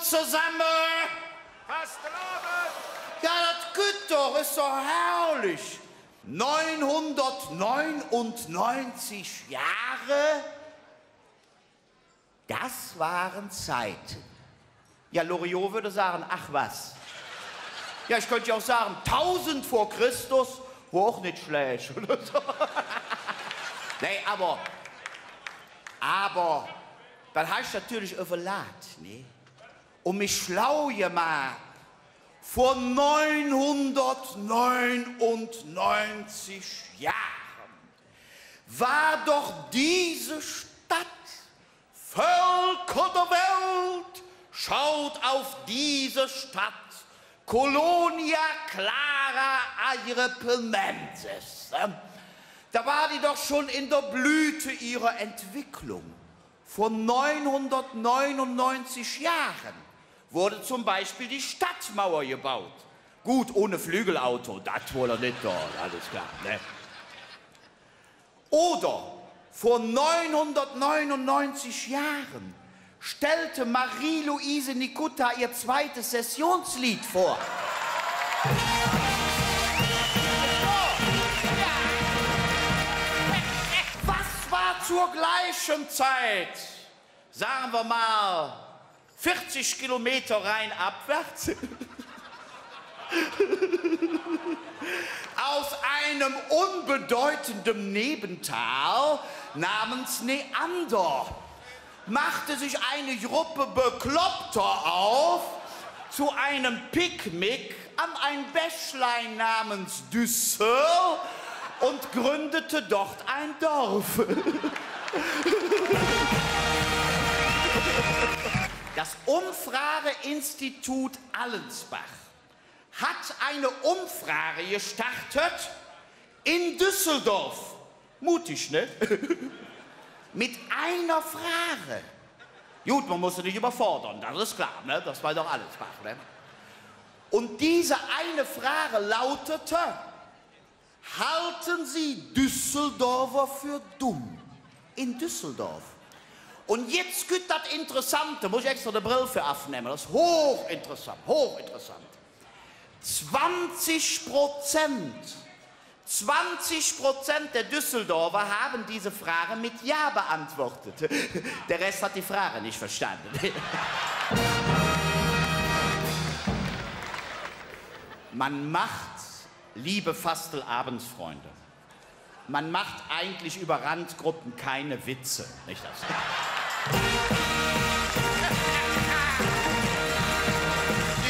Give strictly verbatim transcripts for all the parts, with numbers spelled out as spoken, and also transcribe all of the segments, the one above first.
Zesamme! Fastelovend! Jo, dat gitt et doch, es doch herrlich. Neunhundertneunundneunzig Jahre, das waren Zeiten. Ja, Loriot würde sagen, ach was. Ja, ich könnte ja auch sagen, tausend vor Christus, wör och nit schlääch oder su. Nee, ävver, ävver, dat han ich natörlich üvverlaht, ne? Un mich schlau gemaht. Vor neunhundertneunundneunzig Jahren war doch diese Stadt, Völker der Welt, schaut auf diese Stadt, Colonia Clara Agrippinensis. Da war die doch schon in der Blüte ihrer Entwicklung. Vor neunhundertneunundneunzig Jahren wurde zum Beispiel die Stadtmauer gebaut. Gut, ohne Flügelauto, dat wohl nit, alles klar, ne? Oder vor neunhundertneunundneunzig Jahren stellte Marie-Luise Nikuta ihr zweites Sessionslied vor. Was war zur gleichen Zeit, sagen wir mal, vierzig Kilometer rheinabwärts, aus einem unbedeutenden Nebental namens Neander machte sich eine Gruppe Bekloppter auf zu einem Picknick an ein Bächlein namens Düssel und gründete dort ein Dorf. Das Umfrageinstitut Allensbach hat eine Umfrage gestartet in Düsseldorf. Mutig, ne? Mit einer Frage. Gut, man muss sie nicht überfordern, das ist klar, ne? Das war doch alles klar, ne? Und diese eine Frage lautete: Halten Sie Düsseldorfer für dumm? In Düsseldorf. Un jetz kütt dat Interessante, muss ich extra de Brill för avnemme, dat es hochinteressant, hochinteressant. Zwanzig Prozent, zwanzig Prozent der Düsseldorfer haben diese Frage mit Ja beantwortet. Der Rest hat die Frage nicht verstanden. Man macht, liebe Fastelovendsfreunde, man macht eigentlich über Randgruppen keine Witze, nicht das?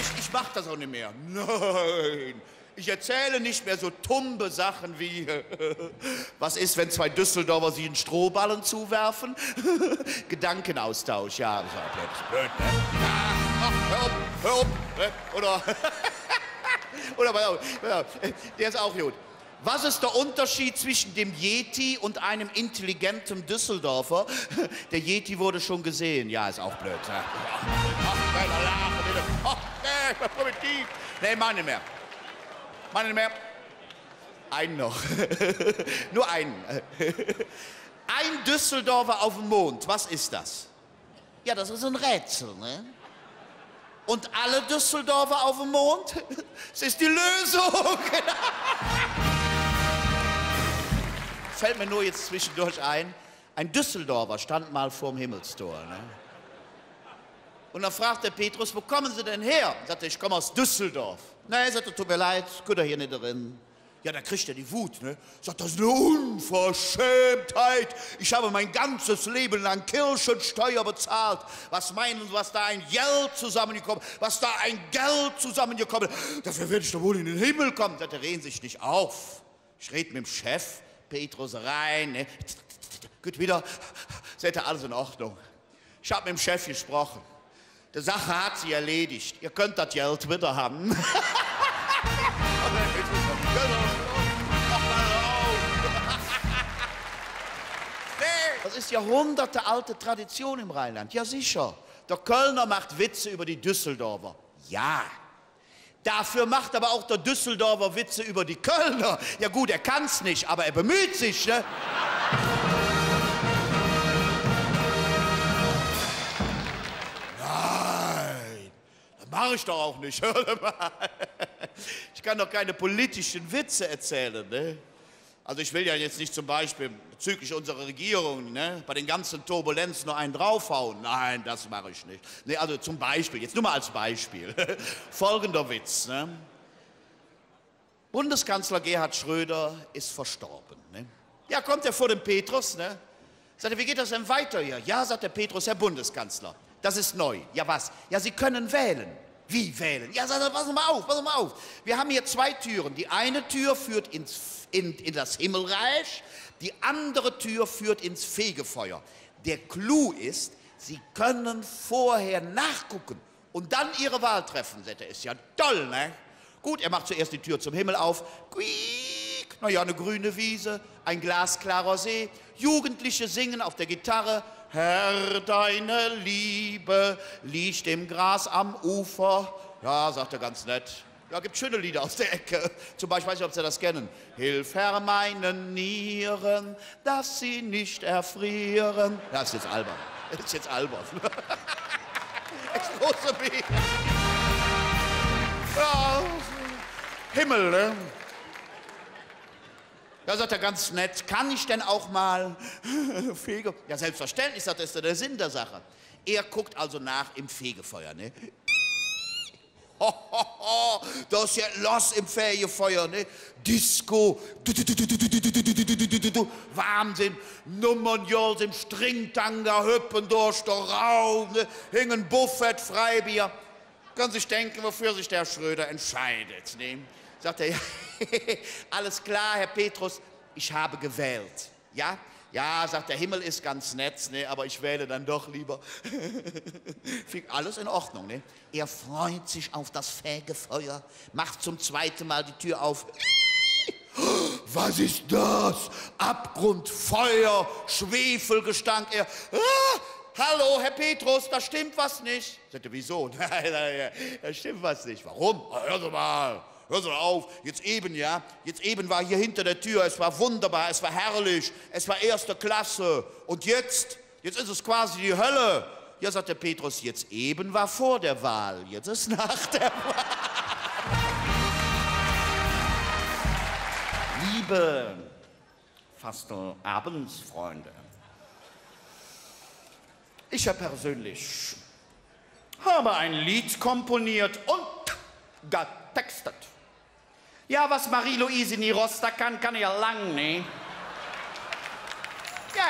Ich, ich mach das auch nicht mehr. Nein. Ich erzähle nicht mehr so tumbe Sachen wie, was ist, wenn zwei Düsseldorfer sich einen Strohballen zuwerfen? Gedankenaustausch, ja, das war blöd, das ist blöd, ne? Ja, ach, hör auf, hör auf, ne? Oder, oder, pass auf, pass auf, der ist auch gut. Was ist der Unterschied zwischen dem Yeti und einem intelligenten Düsseldorfer? Der Yeti wurde schon gesehen. Ja, ist auch blöd. Ja. Ach, Männer, lachen, bitte. Ach, nee, ich bin primitiv. Nee, mach nicht mehr. Mach nicht mehr. Einen noch. Nur einen. Ein Düsseldorfer auf dem Mond. Was ist das? Ja, das ist ein Rätsel, ne? Und alle Düsseldorfer auf dem Mond? Es ist die Lösung. Fällt mir nur jetzt zwischendurch ein, ein Düsseldorfer stand mal vorm Himmelstor, ne? Und dann fragt der Petrus: „Wo kommen Sie denn her?“ Sagt er: „Ich komme aus Düsseldorf.“ „Nee“, sagt er, „tut mir leid, könnt ihr hier nicht drin.“ Ja, da kriegt er die Wut, ne? Sagt: „Das ist eine Unverschämtheit. Ich habe mein ganzes Leben lang Kirchensteuer bezahlt. Was meinen Sie, was da ein Geld zusammengekommen, was da ein Geld zusammengekommen ist? Dafür werde ich doch wohl in den Himmel kommen.“ Sagt er: „Regen Sie sich nicht auf. Ich rede mit dem Chef.“ Petrus rein, ne? Gut, wieder. Sagt er: „Alles in Ordnung. Ich hab mit dem Chef gesprochen. Die Sache hat sich erledigt. Ihr könnt das Geld wieder haben.“ Das ist jahrhundertealte Tradition im Rheinland. Ja, sicher. Der Kölner macht Witze über die Düsseldorfer. Ja. Dafür macht aber auch der Düsseldorfer Witze über die Kölner. Ja gut, er kann's nicht, aber er bemüht sich, ne? Nein, Mach ich doch auch nicht. Hör mal. Ich kann doch keine politischen Witze erzählen, ne? Also ich will ja jetzt nicht zum Beispiel bezüglich unserer Regierung, ne, bei den ganzen Turbulenzen noch einen draufhauen. Nein, das mache ich nicht. Nee, also zum Beispiel, jetzt nur mal als Beispiel. Folgender Witz, ne? Bundeskanzler Gerhard Schröder ist verstorben, ne? Ja, kommt er vor den Petrus, ne? Sagt er: „Wie geht das denn weiter hier?“ „Ja“, sagt der Petrus, „Herr Bundeskanzler, das ist neu.“ „Ja, was?“ „Ja, Sie können wählen.“ „Wie wählen?“ „Ja“, sagt er, „pass mal auf, pass mal auf. Wir haben hier zwei Türen. Die eine Tür führt ins, in, in das Himmelreich, die andere Tür führt ins Fegefeuer. Der Clou ist, Sie können vorher nachgucken und dann Ihre Wahl treffen.“ Sagt er: „Ist ja toll, ne?“ Gut, er macht zuerst die Tür zum Himmel auf. Quiek, na ja, eine grüne Wiese, ein glasklarer See. Jugendliche singen auf der Gitarre: „Herr, deine Liebe liegt im Gras am Ufer.“ „Ja“, sagt er ganz nett. „Ja, gibt schöne Lieder aus der Ecke.“ Zum Beispiel, weiß nicht, ob Sie das kennen. „Hilf, Herr, meinen Nieren, dass sie nicht erfrieren.“ Ja, ist jetzt albern. Ist jetzt albern. Excuse me. Ja, Himmel, ne? Da sagt er ganz nett: „Kann ich denn auch mal Fege?“ „Ja, selbstverständlich“, sagt er, „ist ja der Sinn der Sache.“ Er guckt also nach im Fegefeuer, ne? Ho, ho, ho, do es jet loss em Fegefeuer, ne? Disco. Du, du, du. Wahnsinn. Nummern, Girls em Stringtanga hüppe durch der Raum, ne? Hinge Buffet, Freibier. Kann sich denken, wofür sich der Herr Schröder entscheidet, ne? Sagt er: „Ja, alles klar, Herr Petrus, ich habe gewählt.“ „Ja?“ „Ja“, sagt er, „Himmel ist ganz nett, ne, aber ich wähle dann doch lieber.“ Fing alles in Ordnung, ne? Er freut sich auf das Fegefeuer, macht zum zweiten Mal die Tür auf. Was ist das? Abgrund, Feuer, Schwefelgestank. Er: „Ah, hallo, Herr Petrus, da stimmt was nicht.“ Sagt er: „Wieso?“ „Nein, nein, nein, da stimmt was nicht.“ „Warum?“ „Na, hören Sie mal.“ „Hören Sie auf, jetzt eben, ja, jetzt eben war hier hinter der Tür, es war wunderbar, es war herrlich, es war erste Klasse. Und jetzt, jetzt ist es quasi die Hölle.“ „Ja“, sagt der Petrus, „jetzt eben war vor der Wahl, jetzt ist nach der Wahl.“ Liebe Fastelovendsfreunde, ich ja persönlich habe ein Lied komponiert und getextet. Ja, was Marie-Luise Nirosta kann, kann ich ja lang, ne? Ja.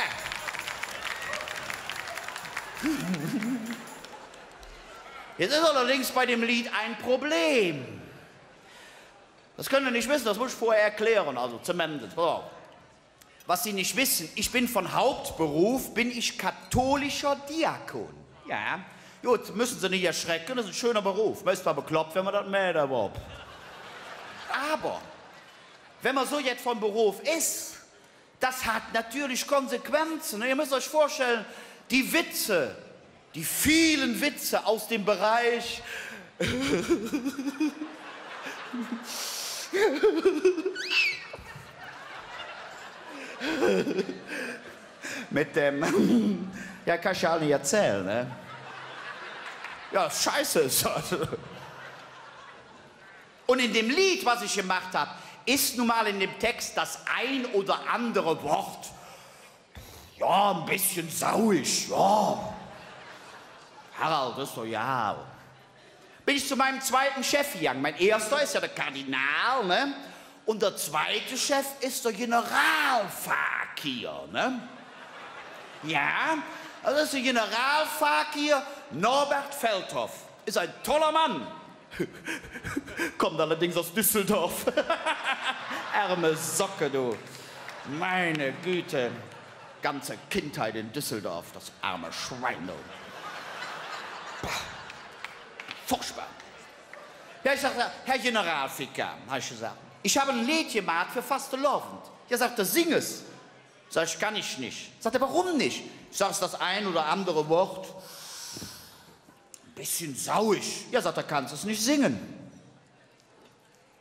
Jetzt ist allerdings bei dem Lied ein Problem. Das könnt ihr nicht wissen, das muss ich vorher erklären, also zumindest. Pass auf. Was Sie nicht wissen, ich bin von Hauptberuf, bin ich katholischer Diakon. Ja. Gut, müssen Sie nicht erschrecken, das ist ein schöner Beruf. Man ist zwar bekloppt, wenn man das merkt, aber. Aber, wenn man so jetzt vom Beruf ist, das hat natürlich Konsequenzen. Ihr müsst euch vorstellen, die Witze, die vielen Witze aus dem Bereich mit dem, ja, kann ich ja nicht erzählen, ne? Ja, scheiße ist das. Und in dem Lied, was ich gemacht hab, ist nun mal in dem Text das ein oder andere Wort, ja, ein bisschen sauig, ja. Harald, das ist doch, ja. Bin ich zu meinem zweiten Chef gegangen. Mein erster ist ja der Kardinal, ne? Und der zweite Chef ist der Generalfakir, ne? Ja, das ist der Generalfakir Norbert Feldhoff. Ist ein toller Mann. Kommt allerdings aus Düsseldorf. Ärme Socke, du. Meine Güte. Ganze Kindheit in Düsseldorf, das arme Schwein, du. Bah. Furchtbar. Ja, ich sag, „Herr Generalvikar“, hab ich gesagt, „ich habe ein Lied gemacht für Fastelovend.“ „Ja“, sagt er, „sing es.“ Sag ich, „kann ich nicht.“ Sagt er, „Warum nicht?“ Ich sag, „Ist das ein oder andere Wort ein bisschen sauig?“ „Ja“, sagt er, „kannst es nicht singen.“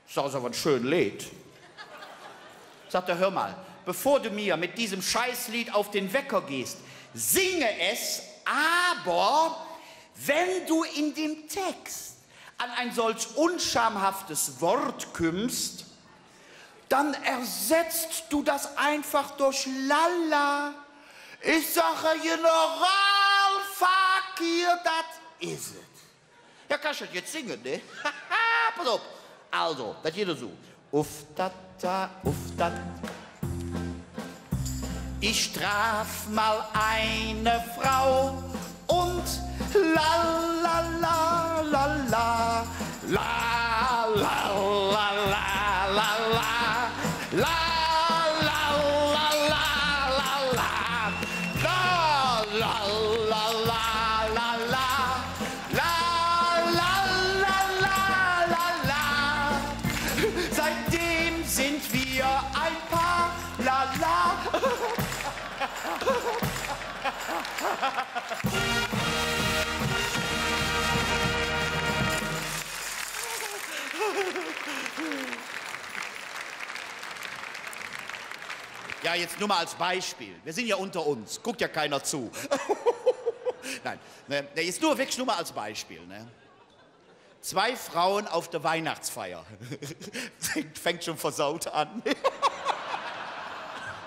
Sag, „Ist aber ein schön Lied.“ Sagt er, „Hör mal, bevor du mir mit diesem Scheißlied auf den Wecker gehst, singe es, aber wenn du in dem Text an ein solch unschamhaftes Wort kümmst, dann ersetzt du das einfach durch Lala. Ich sage, General, fuck hier, dat is et. Jo, kann ich dat jetz singe, ne? Pass op. Also, dat geiht su. Uff dat da, uff dat. Ich traf mal eine Frau und la, la, la, la, la. La, la, la, la, la, la. La, la, la, la, la, la. La, la, la, la, la. La, la, la, la, la, la. Seitdem sind wir ein Paar. La, la. Ja, jetzt nur mal als Beispiel. Wir sind ja unter uns. Guckt ja keiner zu. Nein, ne, ne, jetzt nur wirklich nur mal als Beispiel, ne? Zwei Frauen auf der Weihnachtsfeier. Fängt, fängt schon versaut an.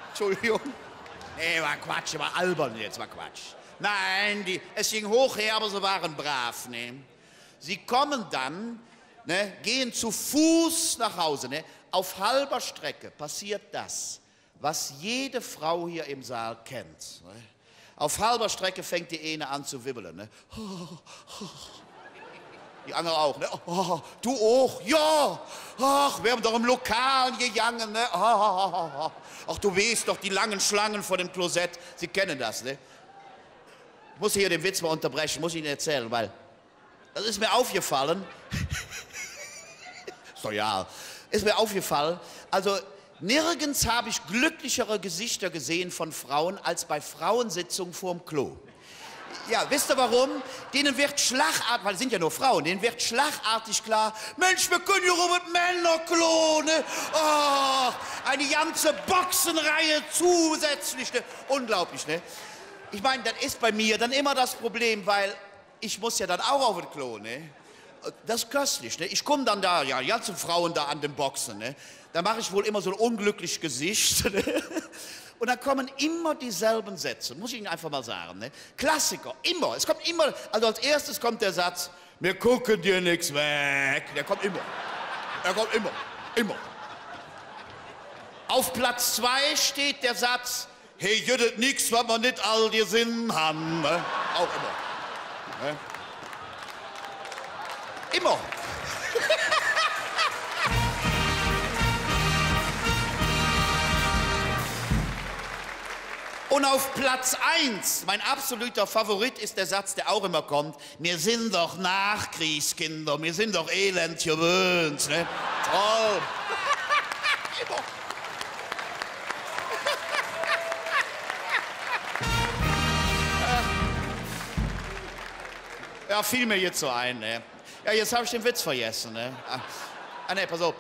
Entschuldigung. Nee, war Quatsch, war albern jetzt, war Quatsch. Nein, die, es ging hoch her, aber sie waren brav, ne? Sie kommen dann, ne, gehen zu Fuß nach Hause, ne? Auf halber Strecke passiert das, was jede Frau hier im Saal kennt, ne? Auf halber Strecke fängt die eine an zu wibbeln, ne? Die andere auch, ne? Oh, du auch? Ja! Ach, wir haben doch im Lokalen gegangen, ne? Ach, du weißt doch, die langen Schlangen vor dem Klosett. Sie kennen das, ne? Ich muss hier den Witz mal unterbrechen, muss ich Ihnen erzählen, weil das ist mir aufgefallen. Ist doch ja. Ist mir aufgefallen. Also, nirgends habe ich glücklichere Gesichter gesehen von Frauen als bei Frauensitzungen vorm Klo. Ja, wisst ihr warum? Denen wird schlagartig, weil es sind ja nur Frauen, denen wird schlagartig klar, Mensch, wir können hier rum mit Männerklo, ne? Ach, eine ganze Boxenreihe zusätzlich, ne? Unglaublich, ne? Ich meine, das ist bei mir dann immer das Problem, weil ich muss ja dann auch auf das Klo, ne? Das ist köstlich, ne? Ich komm dann da, ja, die ganzen Frauen da an den Boxen, ne? Da mach ich wohl immer so ein unglücklich Gesicht, ne? Und dann kommen immer dieselben Sätze, muss ich Ihnen einfach mal sagen, ne? Klassiker, immer. Es kommt immer, also als erstes kommt der Satz, „Mir gucken dir nix weg.“ Der kommt immer. Er kommt immer. Immer. Auf Platz zwei steht der Satz, He gitt et nix, wat mer nit all gesinn han, ne? Auch immer. Ne? Immer. Und auf Platz eins, mein absoluter Favorit, ist der Satz, der auch immer kommt: „Mir sin doch Nachkriegskinder, mir sin doch Elend gewöhnt“, ne? Toll. Immer. Ja, fiel mir jetzt so ein, ne? Ja, jetzt hab ich den Witz vergessen, ne? Ah, ah, nee, pass auf.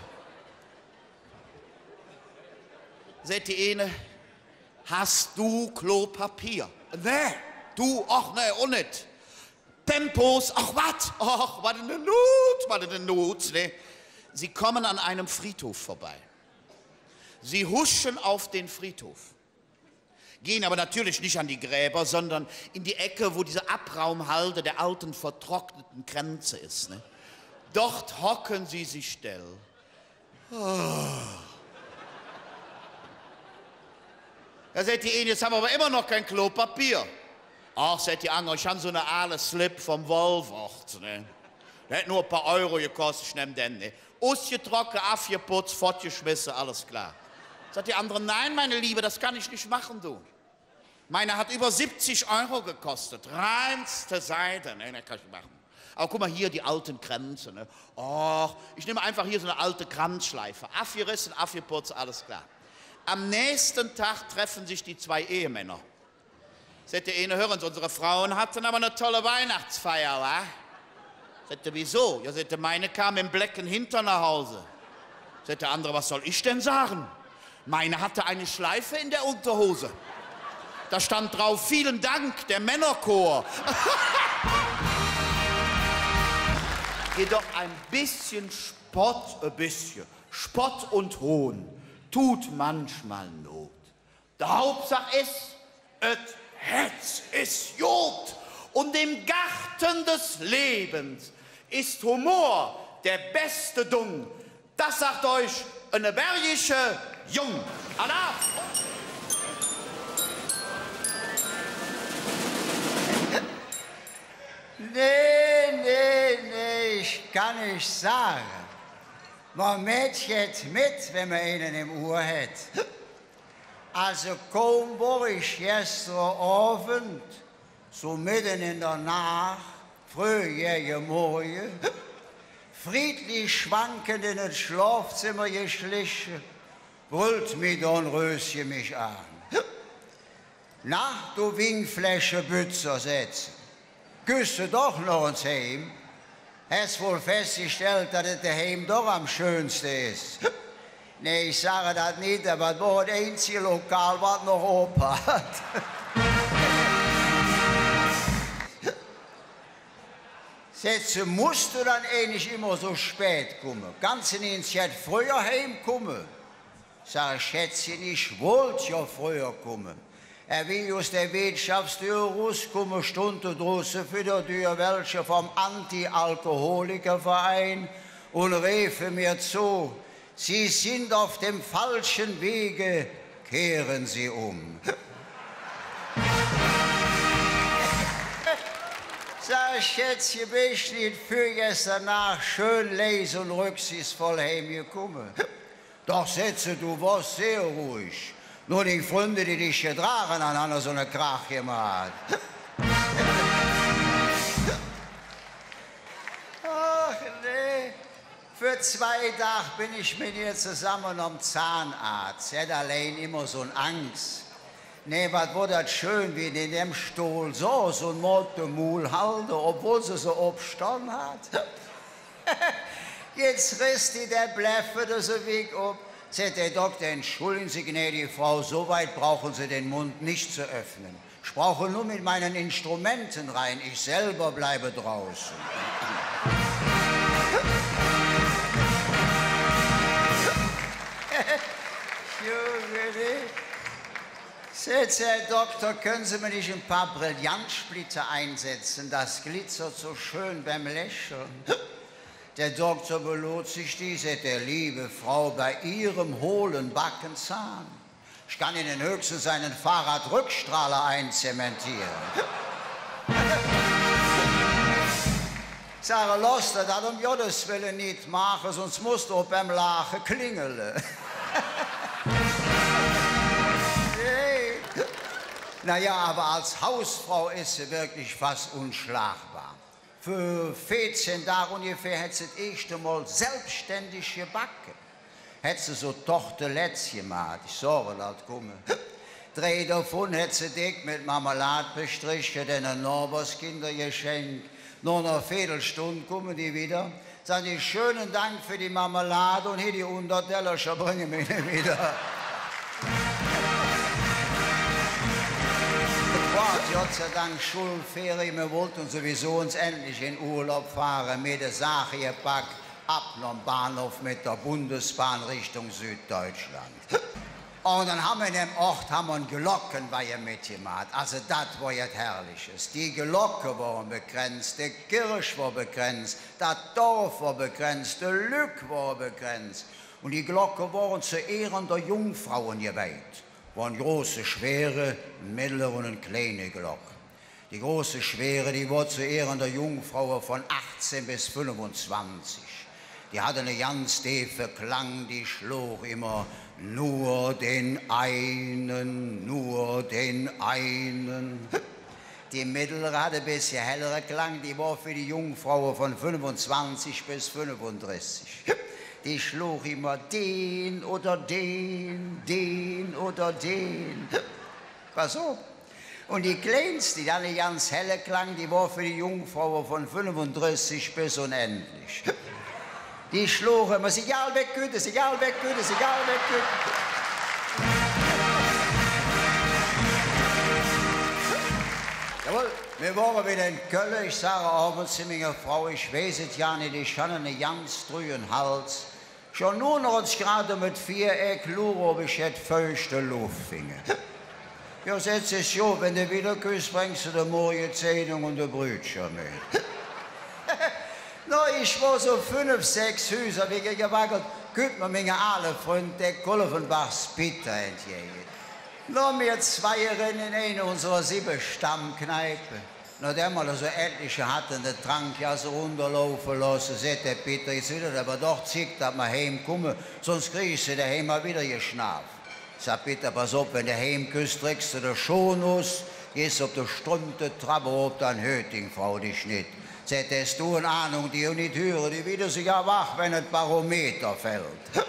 Säht die eine: „Hast du Klopapier?“ „Nee.“ „Du?“ „Ach nee, och nit.“ „Tempos?“ „Ach wat?“ „Ach, wat en Not, wat en Not“, ne? Sie kommen an einem Friedhof vorbei. Sie huschen auf den Friedhof, gehen aber natürlich nicht an die Gräber, sondern in die Ecke, wo diese Abraumhalde der alten vertrockneten Kränze ist, ne? Dort hocken sie sich still. Oh. Da säht die eine: „Jetzt ham mer aber immer noch kein Klopapier.“ „Ach“, säht die andere, „ich han su ne aale Slip vom Woolworth, ne? Der hät nur e paar Euro gekost, ich nemm den, ne? Usgetrocke, avgeputz, fottgeschmesse, alles klar.“ Säht die andere: „Nein, meine Liebe, das kann ich nicht machen, du. Meiner hat über siebzig Euro gekostet, reinste Seide.“ „Nee, nee, kann ich nit maache.“ „Aber guck mal hier, die alten Kränze, ne? Och, ich nehme einfach hier so eine alte Kranzschleife. Avgerisse, avgeputz, alles klar.“ Am nächsten Tag treffen sich die zwei Ehemänner. Säht der eine: „Hören Sie, unsere Frauen hatten aber eine tolle Weihnachtsfeier, wa?“ Säht er: „Wieso?“ „Ja“, säht er, „meine kam im blecken Hintern nach Hause.“ Säht der andere: „Was soll ich denn sagen? Meine hatte eine Schleife in der Unterhose. Da stand drauf: ‚Vielen Dank, der Männerchor.‘“ Jedoch ein bisschen Spott, ein bisschen Spott und Hohn tut manchmal Not. De Haupsaach es, et Hätz es god. Und im Garten des Lebens ist Humor der beste Dung. Das sagt euch eine bergische Jung. Alaaf! Nä, nä, nä, ich kann nit sage. Mer mäht jet met, wann mer eine em Uhr hät. Also, kaum wor ich gestere Ovend, su medden en der Naach, fröh gäge Morge, friedlich schwankend en et Schlofzemmer geschliche, brüllt mi Dornrösche mich aan. Na, do Wingfläschebützer, säht se, küss do doch noch ens heim? Häs wall festgestellt, dat et doheim doch am schönste es. Nä, ich sage dat nit, ävver et wor et einzige Lokal, wat noch op hatt. Säht se, muss do dann eigentlich immer su spät kumme? Kanns do nit jet fröher heimkumme? Sag ich, Schätzche, ich wollt jo fröher kumme. Ävver wie ich us der Weetschafsdür eruskumme, stundt do drusse vür der Dür welche vum Anti-Alkoholiker-Verein un refe mir zo: „Sie sind auf dem falschen Wege, kehren Sie um.“ Sag ich, Schätzche, bes do nit vürgester Naach schön leis un rücksichtsvoll heimgekumme? Doch, säht se, do wors sehr ruhig. Nor ding Fründe, die dich gedrage han, han su ene Krach gemaht. Ach, nä. Vür zwei Dag ben ich met ehr zesamme nohm Zahnaazt. Se hät allein immer su en Angs. Nä, wat wor dat schön, wie die en däm Stohl soß un moot de Mul halde, ovwall se se opstonn hatt. Jetz ress die der Bläff widder su wigg op. Säht der Dokter: „Entschuldigen Sie, gnädige Frau, so weit brauchen Sie den Mund nicht zu öffnen. Ich brauche nur mit meinen Instrumenten rein, ich selber bleibe draußen.“ Junge, ne? Säht se: „Herr Doktor, können Sie mir nicht ein paar Brillantsplitter einsetzen? Das glitzert so schön beim Lächeln.“ Der Dokter belot sich die, säht er: „Liebe Frau, bei Ihrem hohlen Backenzahn, ich kann Ihnen höchstens einen Fahrradrückstrahler einzementieren.“ Sag: „Loss der dat öm Goddes Welle nit maache, söns muss do beim Laache klingele.“ Nä. Na ja, ävver als Hausfrau es se wirklich fass unschlagbar. Vür veezehn Dag ungefähr hät se et eeschte Mol selbstständig gebacke. Hät se su Tortelettes gemaht, ich sage dat, kumme. Drei dovun hät se deck met Marmelad bestreche, denne Nohberskinner geschenk. Noh ner Veedelstund kumme die widder, sage: „Schönen Dank für die Marmelade“, un hee die Hunderttellercher bränge mer nit widder. Et wor Gott sei Dank Schullferie, mir wollte suwiesu ens endlich en Urlaub fahre, mir de Saache gepack, ab nohm Bahnhoff met der Bundesbahn Richtung Süddeutschland. Un dann han mer en däm Oot, han mer en Glockenweihe metgemaht. Also, dat wor jet Herrliches. Die Glocke wore begrenz, de Kirch wor begrenz, dat Dorf wor begrenz, de Lück wore begrenz. Un die Glocke wore zo Ehren der Jungfraue geweiht. Wor en große, schwere, en meddlere un en kleine Glock. Die große, schwere, die wor zo Ehren der Jungfraue vun achzehn bes fünfunzwanzig. Die hatt ene ganz defe Klang, die schlog immer: „Nur den einen, nur den einen.“ Die meddlere hatt e bessche hellere Klang, die wor för die Jungfraue vun fünfunzwanzig bes fünfundressig. Die schlog immer: „Den oder den, den oder den.“ Pass op. Un die kleinste, die hatt ene ganz helle Klang, die wor för die Jungfraue vun fünfundressig bes unendlich. Die schlog immer: „Signal weg, Güte, Signal weg, Güte, Signal weg, Güte.“ Jawohl. Mir wore widder en Kölle, ich sage ovends zo minger Frau: „Ich weiß et jo nit, ich han ene ganz drüge Hals. Schon nor noch ens grad öm et Viereck luure, ov ich jet feuchte Luff finge.“ „Jo“, säht se, „es god, wann de widderküss, brängs de de Morgezeidung un de Brütcher met.“ No, ich wor su fünf, sechs Hüser wigger gewaggelt, kütt mer minge aale Fründ, der Kolvenbachs Pitter, entgäge. No, mir zwei renne en ein unserer sibbe Stammkneipe. Nohdäm mer su etliche hatte de Trankgass erunderlaufe looße, säht der Pitter: „Jetz weed et ävver doch Zigg, dat mer heimkumme, söns kriege se doheim widder geschnaaf.“ Sag: „Pitter, pass op, wann de heimküss, dricks de de Schohn us, geihs op de Strümp de Trapp erop, dann hürt ding Frau dich nit.“ Säht hä: „Häs do en Ahnung, die nit hüre, die weede sugar wach, wann et Barometer fällt.“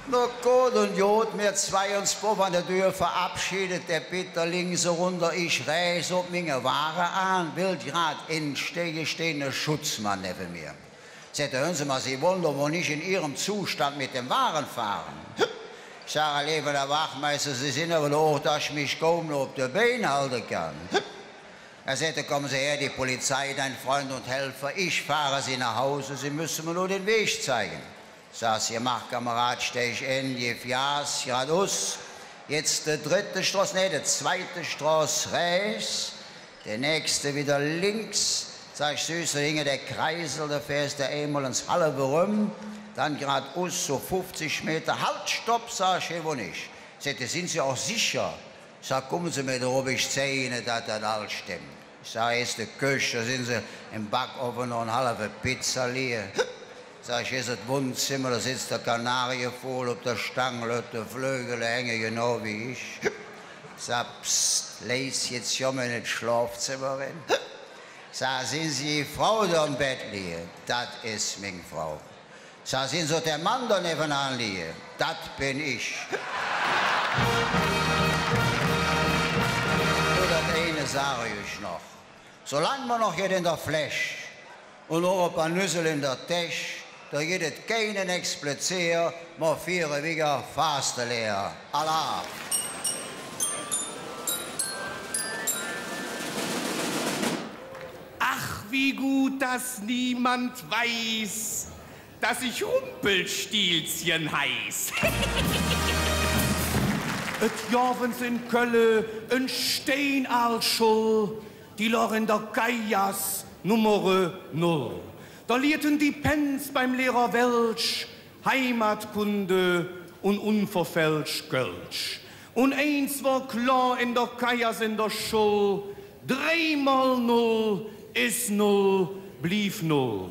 No, god un god, mir zwei uns bov an der Dür verabschiedt, der Pitter links erunder, ich räächs op minge Wage aan, well grad ensteige, steiht ene Schutzmann nevven mir. Säht hä: „Hüren Se mal, Sie wollen doch wohl nicht in Ihrem Zustand mit dem Wagen fahren?“ Ich sage: „Leeve Wachtmeister, Se sin ävver su hüch, dat ich mich kaum noch op de Bein halde kann.“ Do säht hä: „Kommen Sie her, die Polizei, dein Freund und Helfer, ich fahre Sie nach Hause, Sie müssen mir nur den Weg zeigen.“ Sag: „Gemaht, Kamerad“, steig en, gevv Gas, gradus. Jetz de drette Stroß, nä, de zweite Stroß räächs, de nächste widder links. Sag ich: „Süßer, hinger der Kreisel, do fährs de eimol ens halve eröm, dann gradus, su fuffzig Meter.“ „Halt, stopp“, sag ich, „hee wo nit.“ Säht hä: „Sind Sie auch sicher?“ Sag: „Kummen Se mer drop, ich zeig Ihne, dat dat all stemmp.“ Ich sag: „Hee es de Köch, do sin Se em Backovve noch en halve Pizza lige.“ Sag ich: „Hee es et Wonnzemmer, do sitz der Kanarievogel op der Stang, lööt de Flögele hänge, genau wie ich.“ Sag: „Psst, leis, jetz kumme mer en et Schlofzemmer eren.“ Sag: „Sinn Se die Frau, die do em Bedd lige?“ „Dat es ming Frau.“ Sag: „Sinn Se och der Mann, dä nevvenaan ligg?“ „Dat ben ich.“ Nor dat eine sage ich üch noch. Solang mer noch jet en der Fläsch un och e paar Nüssel en der Täsch, do gitt et keine Explizeer, mer fiere wigger Fasteleer. Alaaf! Ach, wie gut, dass niemand weiß, dass ich Rumpelstilzchen heiß. Et gov ens en Kölle en steinaal Schull, die log en der Kaigass Nummer null. Do lihrten die Pänz beim Lehrer Welsch Heimatkunde un unverfälsch Kölsch. Un eins wor klor en der Kaigass, en der Schull: Dreimol null es null, bliev null.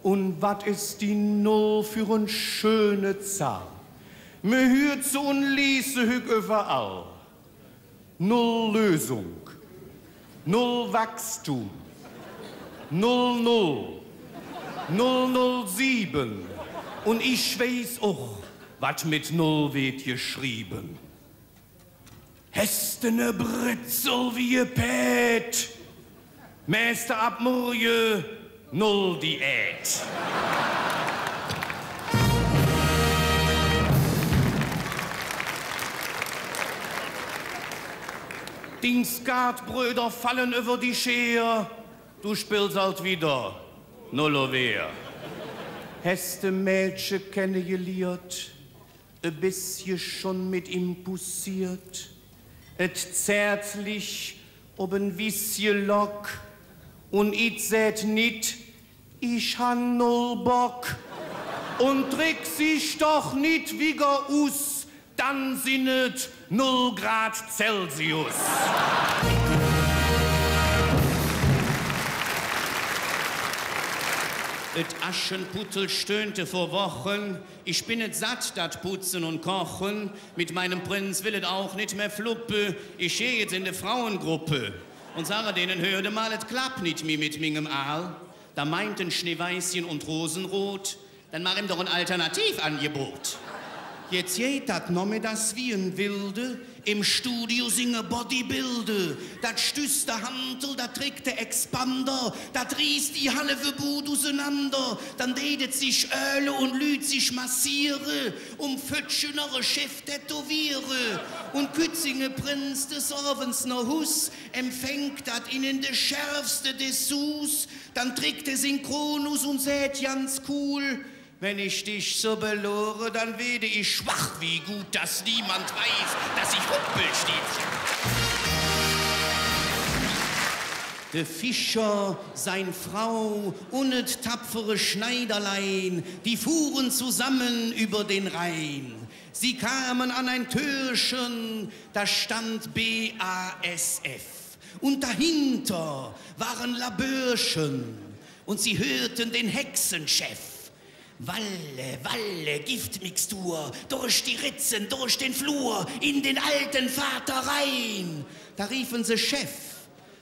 Un wat es die Null för en schöne Zahl! Mer hürt se un liest se hügg üvverall. Null Lösung, null Wachstum, null null, null null sieben. Un ich weiß och, wat met null weed geschriebe. Häs de ne Bretzel wie e Pääd, mähs de ab morge null Diät. Ding Skatbröder fallen üvver die Scheer, do spills ald widder null Oweer. Häs de e Mädche kennegeliert, e bessche schon met im poussiert. Et zärtlich op en wissche Lock, un et säht nit: „Ich han null Bock.“ Un dricks sich doch nit wigger us, dann sin et null Grad Celsius. Et Aschenputtel stöhnte vor Wochen: „Ich ben et satt, dat Putzen un Kochen. Mit meinem Prinz will et auch nit mehr fluppe. Ich geh jetzt in de Frauengruppe un sage denen: ‚Hört emal, et klappt nit mih mit mingem Aal.‘“ Da meinten Schneeweißchen und Rosenrot: „Dann mach em doch en Alternativangebot.“ Jetz geiht dat nomeddags wie en Wilde em Studio singe Bodybuilde. Dat stöß der Hantel, dat drickt der Expander, dat rieß die halve Bud usenander. Dann deit et sich öle un lüht sich massiere, om Föttche noch e Scheff tätowiere. Un kütt singe Prinz des Ovends noh Hus, empfängk dat in, in de schärfste Dessous. Dann drickt hä sing Kron us un säht ganz cool: „Wenn ich dich so belore, dann werde ich schwach. Wie gut, dass niemand weiß, dass ich Rumpelstilzchen heiß.“ De Fischer, sei Frau un et tapfere Schneiderlein, die fuhren zusammen über den Rhein. Sie kamen an ein Türchen, da stand B A S F. Und dahinter waren Labörchen und sie hörten den Hexenchef: „Walle, Walle, Giftmixtur, durch die Ritzen, durch den Flur, in den alten Vater rein.“ Da riefen se: „Chef,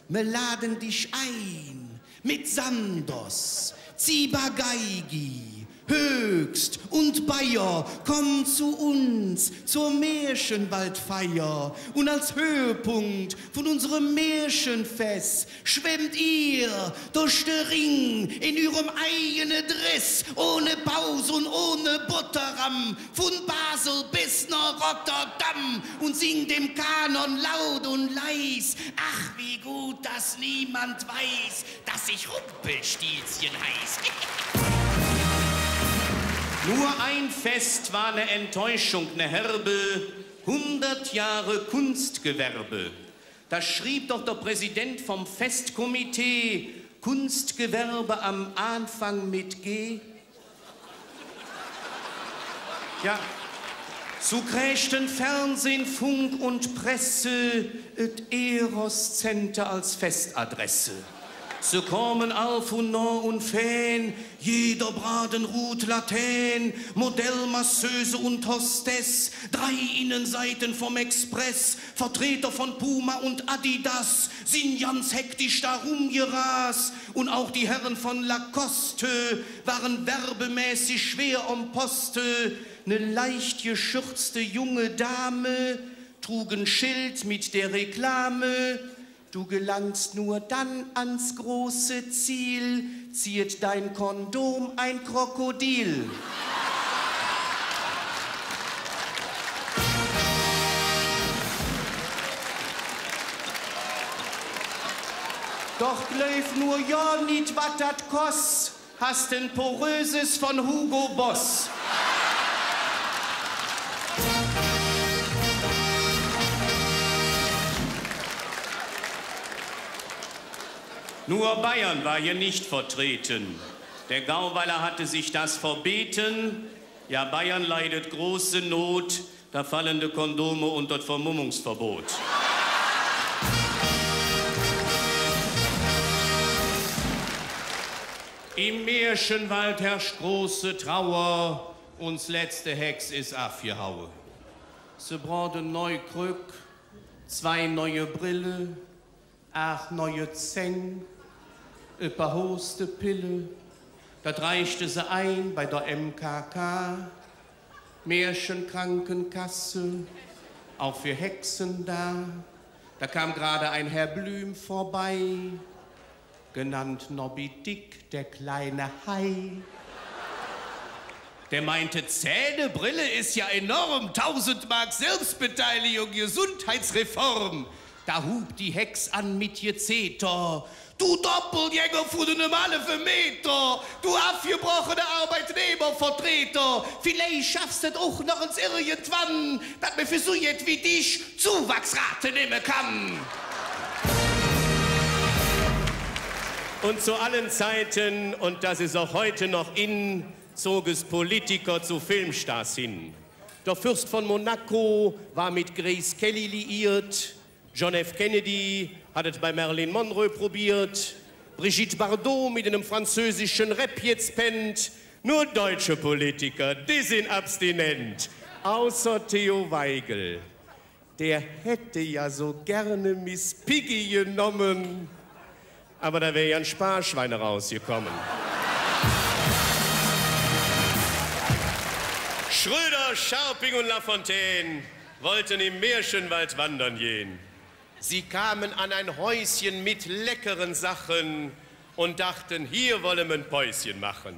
mir laden dich ein, mit Sandoz, Ciba-Geigy, Höchst und Bayer, komm zu uns zur Märchenwaldfeier. Und als Höhepunkt von unserem Märchenfest schwemmt ihr durch den Ring in ihrem eigenen Dress, ohne Paus und ohne Botteram, von Basel bis nach Rotterdam und singt im Kanon laut und leis: Ach, wie gut, dass niemand weiß, dass ich Rumpelstilzchen heiß.“ Nur ein Fest war ne Enttäuschung, ne herbe: hundert Jahre Kunstgewerbe. Da schrieb doch der Präsident vom Festkomitee: „Kunstgewerbe am Anfang mit G.“ Ja, su krächten Fernsehen, Funk und Presse et Eros Center als Festadresse. Se komen all vun noh un fern, jeder bradenrud Latern, Modellmasseuse und Hostess, drei Innenseiten vom Express, Vertreter von Puma und Adidas, sind ganz hektisch da rumgerast. Und auch die Herren von Lacoste waren werbemäßig schwer am Poste. Ne leicht geschürzte junge Dame trug en Schild mit der Reklame: „Du gelangst nur dann ans große Ziel, ziert dein Kondom ein Krokodil.“ Doch gläuv nur jo nit, wat dat koss. Hast en poröses von Hugo Boss. Nur Bayern war hier nicht vertreten. Der Gauweiler hatte sich das verbeten. Ja, Bayern leidet große Not. Da fallen die Kondome unter das Vermummungsverbot. Im Märchenwald herrscht große Trauer, uns letzte Hex is avgehaue. Se brohte neu Kröck, zwei neue Brille, aach neue Zäng, e paar Hostepille, dat reichte se ein bei der M K K, Märchenkrankenkasse, auch für Hexen da. Da kam gerade ein Herr Blüm vorbei, genannt Nobby Dick, der kleine Hai. Der meinte: „Zähne, Brille ist ja enorm, tausend Mark Selbstbeteiligung, Gesundheitsreform.“ Da hub die Hex an mit Gezeter: „Du Doppeljäger vun enem halve Meter, du avgebrochene Arbeitnehmervertreter, villeich schaffs de et och noch ens irgendwann, dat mer för su jet wie dich Zuwachsrate nemme kann.“ Und zu allen Zeiten, und das ist auch heute noch in, zog es Politiker zu Filmstars hin. Der Fürst von Monaco war mit Grace Kelly liiert, John F. Kennedy hat et bei Marilyn Monroe probiert, Brigitte Bardot mit einem französischen Rap jetzt pennt. Nur deutsche Politiker, die sind abstinent. Außer Theo Weigel. Der hätte ja so gerne Miss Piggy genommen, aber da wär ja ein Sparschwein rausgekommen. Schröder, Scharping und Lafontaine wollten im Märchenwald wandern gehen. Sie kamen an ein Häuschen mit leckeren Sachen und dachten: „Hier wolle mer e Päuschen machen.“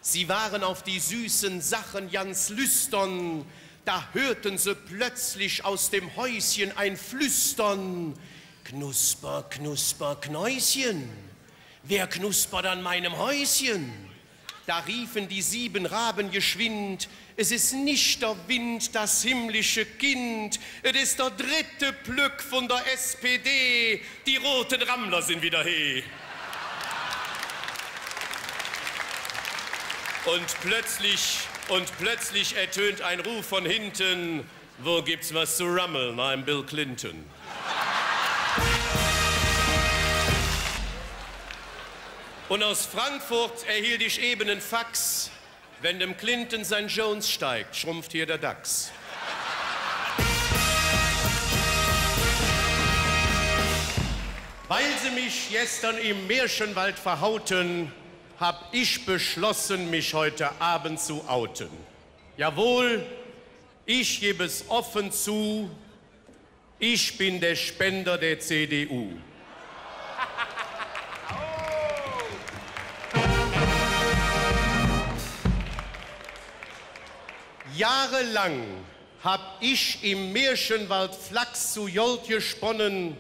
Sie waren auf die süßen Sachen ganz lüstern, da hörten se plötzlich aus dem Häuschen ein Flüstern: „Knusper, knusper, Knäuschen, wer knuspert an meinem Häuschen?“ Da riefen die sieben Raben geschwind: „Es ist nicht der Wind, das himmlische Kind, es ist der dritte Plück von der S P D, die roten Rammler sind wieder he.“ Und plötzlich, und plötzlich ertönt ein Ruf von hinten: „Wo gibt's was zu rammeln? I'm Bill Clinton.“ Und aus Frankfurt erhielt ich eben en Fax: „Wenn dem Clinton sein Jones steigt, schrumpft hier der DAX.“ Weil sie mich gestern im Märchenwald verhauten, hab ich beschlossen, mich heute Abend zu outen. Jawohl, ich gebe es offen zu, ich bin der Spender der C D U. Jahrelang hab ich im Märchenwald Flachs zu Gold gesponnen,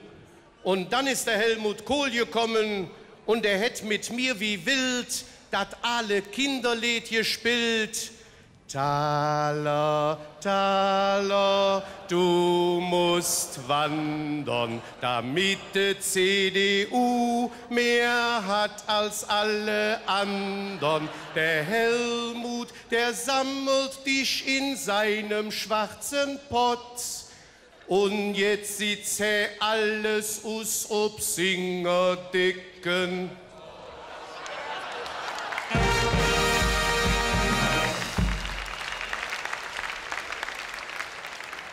und dann ist der Helmut Kohl gekommen und er hat mit mir wie wild dat aale Kinderleed gespielt. Thaler, Thaler, du musst wandern, damit die C D U mehr hat als alle andern. Der Helmut, der sammelt dich in seinem schwarzen Pott. Un jetz sitt hä alles us op singer Decken.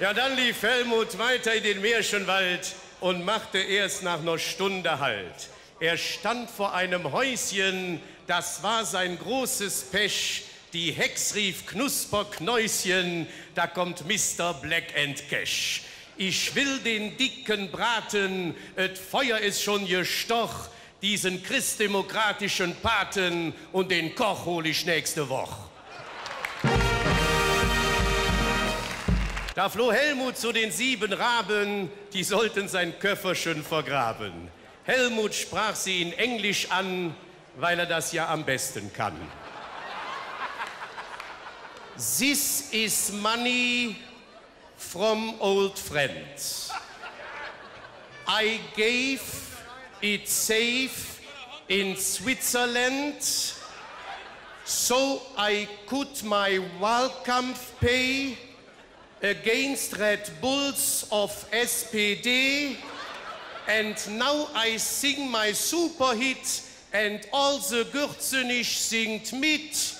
Ja, dann lief Helmut weiter in den Märchenwald und machte erst nach einer Stunde Halt. Er stand vor einem Häuschen, das war sein großes Pech. Die Hex rief: „Knusperknäuschen, da kommt Mister Black and Cash. Ich will den Dicken braten, et Feuer ist schon gestoch, diesen christdemokratischen Paten, und den Koch hol ich nächste Woch.“ Da floh Helmut zu den sieben Raben, die sollten sein Köfferchen vergraben. Helmut sprach sie in Englisch an, weil er das ja am besten kann. This is money from old friends. I gave it safe in Switzerland, so I could my Wahlkampf pay against Red Bulls of S P D, and now I sing my super hit and all the Gürzenich singt mit.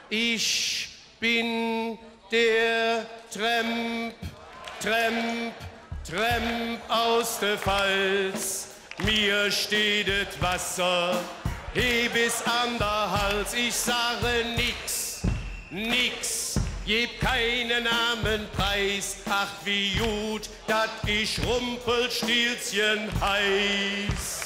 Ich bin der Tramp, Tramp, Tramp aus der Palz. Mir steht et Wasser he bis an der Hals. Ich sage nix, nix, geb keine Namen preis. Ach, wie gut, dat ich Rumpelstilzchen heiß.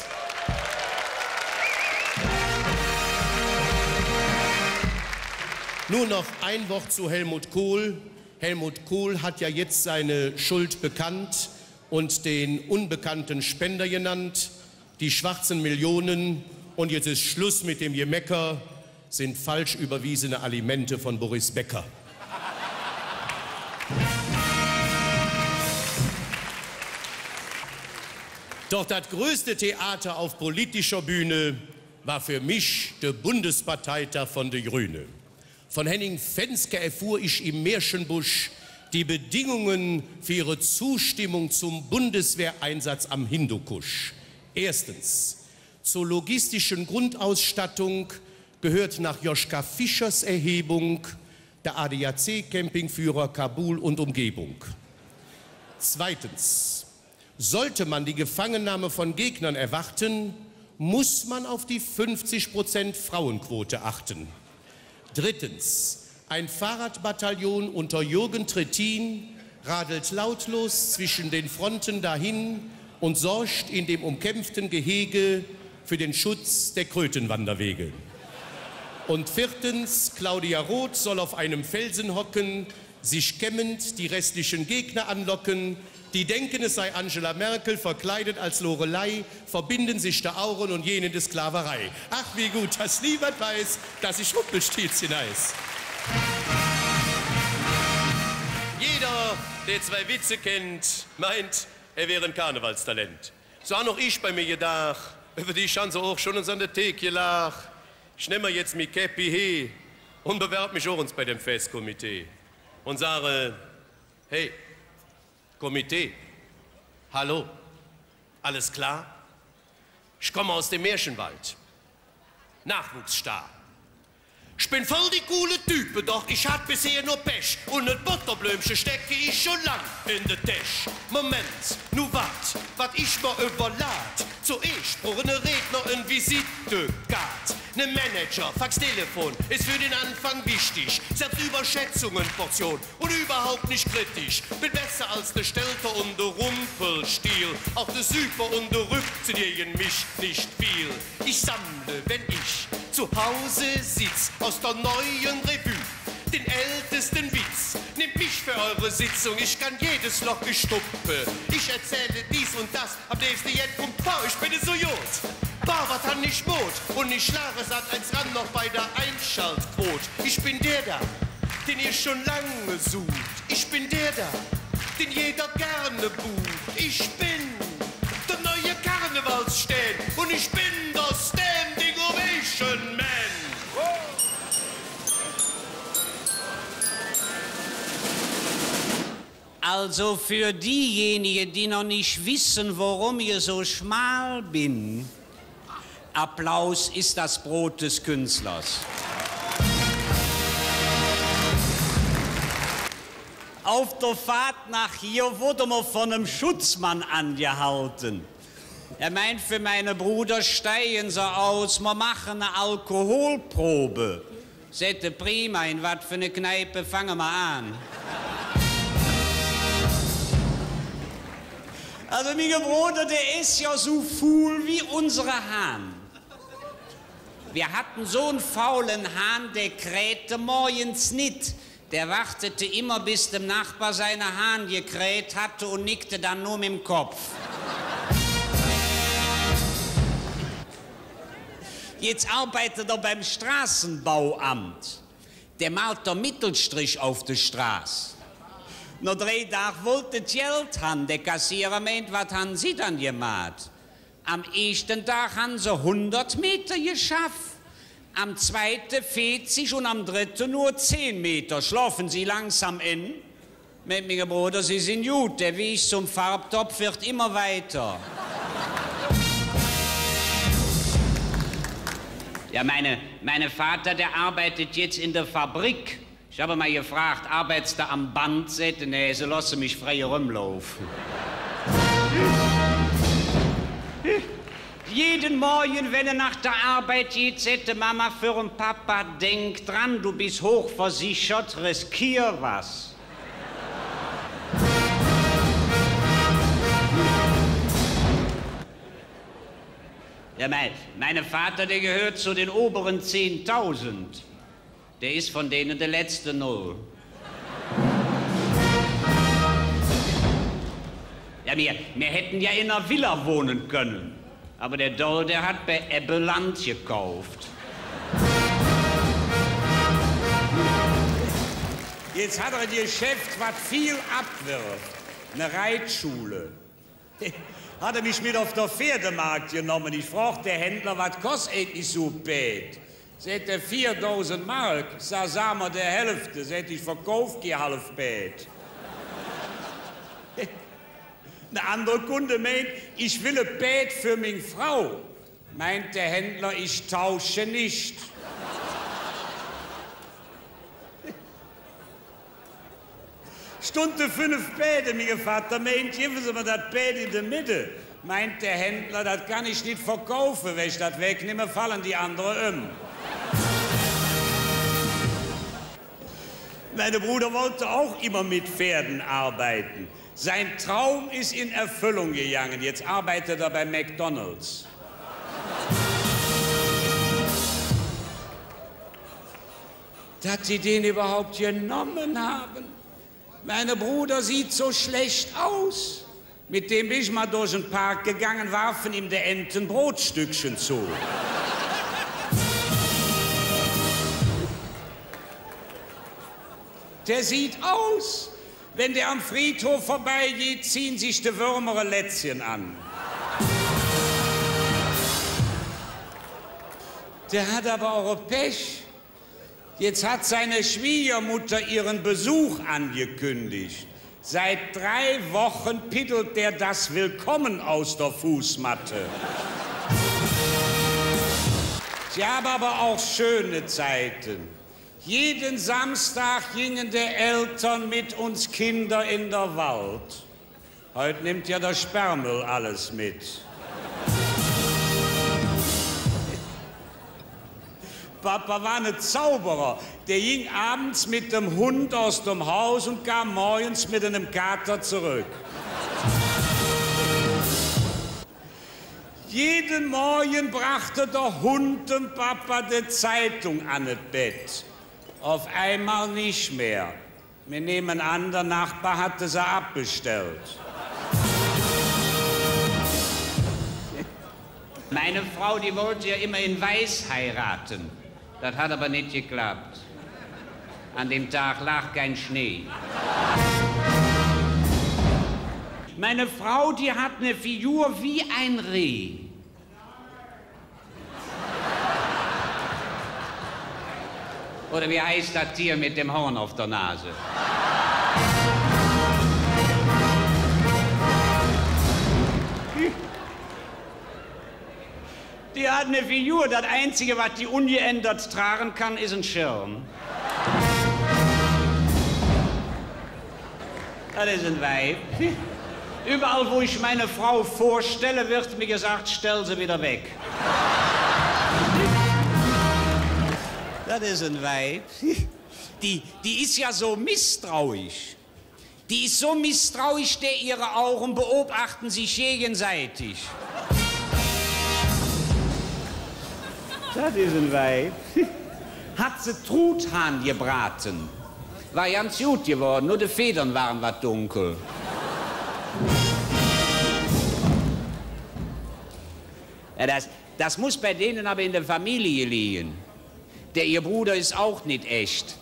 Nun noch ein Wort zu Helmut Kohl. Helmut Kohl hat ja jetzt seine Schuld bekannt und den unbekannten Spender genannt, die schwarzen Millionen. Und jetzt ist Schluss mit dem Gemecker, sind falsch überwiesene Alimente von Boris Becker. Doch das größte Theater auf politischer Bühne war für mich der Bundesparteitag von de Grüne. Von Henning Fenske erfuhr ich im Märchenbusch die Bedingungen für ihre Zustimmung zum Bundeswehreinsatz am Hindukusch. Erstens, zur logistischen Grundausstattung gehört nach Joschka Fischers Erhebung der A D A C-Campingführer Kabul und Umgebung. Zweitens, sollte man die Gefangennahme von Gegnern erwarten, muss man auf die fünfzig Prozent Frauenquote achten. Drittens, Ein Fahrradbataillon unter Jürgen Trittin radelt lautlos zwischen den Fronten dahin und sorgt in dem umkämpften Gehege für den Schutz der Krötenwanderwege. Und viertens, Claudia Roth soll auf einem Felsen hocken, sich kämmend die restlichen Gegner anlocken, die denken, es sei Angela Merkel, verkleidet als Lorelei, verbinden sich der Augen und gehen in die Sklaverei. Ach, wie gut, dass niemand weiß, dass ich Rumpelstilzchen heiß. Jeder, der zwei Witze kennt, meint, er wär e Karnevalstalent. Su han och ich bei mir gedaach, üvver dich han se och schon ens an der Thek gelaach. Ich nemme jetz mi Käppi he un bewerb mich och ens bei dem Festkomitee un sage: Hey, Komitee, hallo, alles klar? Ich komme aus dem Märchenwald. Nachwuchsstar. Ich bin voll die coole Type, doch ich hatt bisher nur Pech. Un e Botterblömche stecke ich schon lang en der Täsch. Moment, nu wart, wat ich mer üvverlaht. Zoeesch bruch ene Redner en Visitekaat. Ne Manager, Faxtelefon, es för den Anfang wichtig. Selbstüberschätzung en Portion un üvverhaup nit kritisch. Bin besser als de Stelter un de Rumpelstiel. Och de Süper un de Rüpp sin gäge mich nit vill. Ich sammle, wenn ich zu Hause sitz, aus der Neuen Revue den ältesten Witz. Nehmt mich für eure Sitzung, ich kann jedes Loch gestuppe. Ich erzähle dies und das, am nächsten jetzt vom Paar, ich bin so gut. Bah, wat han ich Mut, un ich schlage Sat eins ran noch bei der Einschaltquote. Ich bin der da, den ihr schon lange sucht. Ich bin der da, den jeder gerne bucht. Ich bin der neue Karnevalsstern un ich bin der Standing Ovation Man. Also für diejenigen, die noch nicht wissen, warum ich so schmal bin, Applaus ist das Brot des Künstlers. Auf der Fahrt nach hier wurde mer von einem Schutzmann angehalten. Er meint, für meine Bruder steigen se aus, mer machen eine Alkoholprobe. Säht hä: Prima, en wat för ene Kneipe fange mer aan? Also, minge Broder, dä es jo su fuul wie unsere Hahn. Mer hatte su ene faule Hahn, dä krähte morgens nit. Dä wartete immer, bis dem Nachbar sing Hahn gekräht hatt un nickte dann nor mem Kopp. Jetz arbeitet hä beim Straßenbauamt. Dä maht der Mittelstrich auf de Stroß. Noh drei Dag wollt hä et Geld han. Dä Kassierer meint: Wat han Se dann gemaht? Am eeschte Dag han Se hundert Meter geschaff, am zweite veezig un am drette nor zehn Meter. Schlafen Sie langsam en? Meint minge Broder: Sie sin god, der Weg zum Farbtopf wird immer weiter. Ja, meine, meine Vater, der arbeitet jetzt in der Fabrik. Ich habe mal gefragt: Arbeitest du am Band? Säht hä: Nee, se looße mich frei erömlaufe. Jeden Morgen, wenn er nach der Arbeit geht, säht die Mama für den Papa: Denk dran, du bist hochversichert, riskier was. Ja, mein, mein Vater, der gehört zu den oberen zehntausend. Der ist von denen der letzte Null. Ja, wir, wir hätten ja in einer Villa wohnen können. Aber der Doll, der hat bei Ebbe Land gekauft. Jetz hät hä e Geschäff, wat vill abwirf. Ene Reitschule. Hät hä mich met op der Pferdemaat genomme. Ich frog der Händler: Wat koss eigentlich su e Pääd? Säht hä: Veerdausend Mark. Sag: Sag mer de Hälfte. Säht hä: Ich verkauf kei Halfpääd. Ene andere Kunde meint: Ich will e Pääd för ming Frau. Meint der Händler: Ich tausche nicht. Stundte fünf Pääde, minge Vatter meint: Gevve Se mer dat Pääd en de Medde. Meint der Händler: Dat kann ich nit verkaufe, wann ich dat wegnemme, falle die andere öm. Mein Bruder wollte auch immer mit Pferden arbeiten. Sein Traum ist in Erfüllung gegangen. Jetzt arbeitet er bei McDonald's. Dass sie den überhaupt genommen haben. Mein Bruder sieht so schlecht aus. Mit dem bin ich mal durch den Park gegangen, warfen ihm die Enten Brotstückchen zu. Der sieht aus, wenn der am Friedhof vorbeigeht, ziehen sich die Würmer e Lätzchen an. Der hat aber auch Pech. Jetzt hat seine Schwiegermutter ihren Besuch angekündigt. Seit drei Wochen piddelt der das Willkommen aus der Fußmatte. Es gab aber auch schöne Zeiten. Jeden Samstag gingen die Eltern mit uns Kindern in den Wald. Heute nimmt ja der Sperrmüll alles mit. Papa war ein Zauberer. Der ging abends mit dem Hund aus dem Haus und kam morgens mit einem Kater zurück. Jeden Morgen brachte der Hund dem Papa die Zeitung an das Bett. Auf einmal nicht mehr. Wir nehmen an, der Nachbar hatte sie abbestellt. Meine Frau, die wollte ja immer in Weiß heiraten. Das hat aber nicht geklappt. An dem Tag lag kein Schnee. Meine Frau, die hat eine Figur wie ein Reh. Oder wie heißt das Tier mit dem Horn auf der Nase? Die hat eine Figur, das Einzige, was die ungeändert tragen kann, ist ein Schirm. Das ist ein Weib. Überall, wo ich meine Frau vorstelle, wird mir gesagt: „Stell sie wieder weg.“ Das ist ein Weib. Die, die ist ja so misstrauisch. Die ist so misstrauisch, der ihre Augen beobachten sich gegenseitig. Das ist ein Weib. Hat sie Truthahn gebraten. War ganz gut geworden, nur die Federn waren was dunkel. Ja, das, das muss bei denen aber in der Familie liegen. Der, ihr Bruder ist auch nicht echt.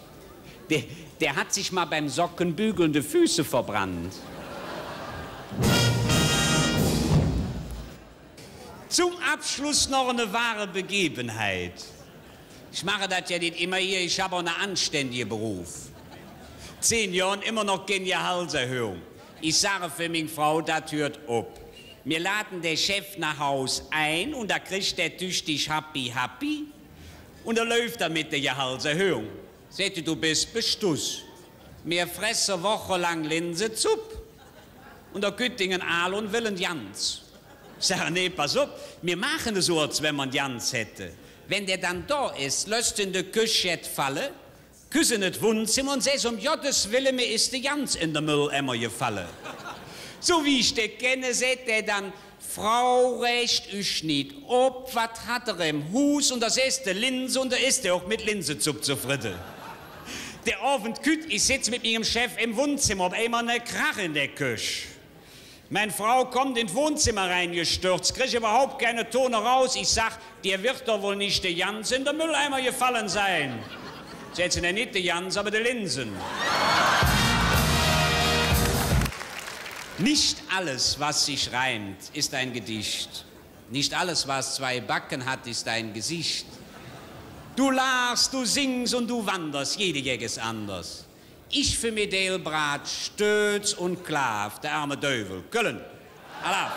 Der, der hat sich mal beim Sockenbügeln die Füße verbrannt. Zum Abschluss noch eine wahre Begebenheit. Ich mache das ja nicht immer hier, ich habe auch einen anständigen Beruf. Zehn Jahre und immer noch keine Gehaltserhöhung. Ich sage für meine Frau, das hört auf. Wir laden den Chef nach Haus ein und da kriegt der tüchtig Happy Happy. Und da läuft das mit der Gehaltserhöhung. Säht die: „Du bist bestuss. Wir fressen wochenlang Linsensupp und da kütt ding Aal und will en Gans.“ Ich sage: „Nee, pass auf, wir machen so, als wenn wir en Gans hätten. Wenn der dann da ist, lässt du en de Küch jet falle, küss en et Wonnzimmer und sähs: ‚Um Gottes Willen, mir ist de Gans in de Mülleimer gefalle.‘“ So wie ich den kenne, säht der dann: „Frau, regt üch nit op, wat hat er em Hus?“ Und da sähs de: „Linse“, und da ist der auch mit Linsensupp zufrieden. Der Abend kütt, ich sitz mit meinem Chef im Wohnzimmer, auf einmal ne Krach in der Küch. Meine Frau kommt ins Wohnzimmer reingestürzt, kriegt überhaupt keine Töne raus. Ich sag: „Dir wird doch wohl nicht die Gans in den Mülleimer gefallen sein?“ Säht se: „Nee, nicht die Gans, aber die Linsen.“ Nicht alles, was sich reimt, ist ein Gedicht. Nicht alles, was zwei Backen hat, ist ein Gesicht. Du lachst, du singst und du wanderst, jede Jeck ist anders. Ich för mi Deil braad Stöötz un Klaaf, der ärme Düüvel, Kölle. Alaaf.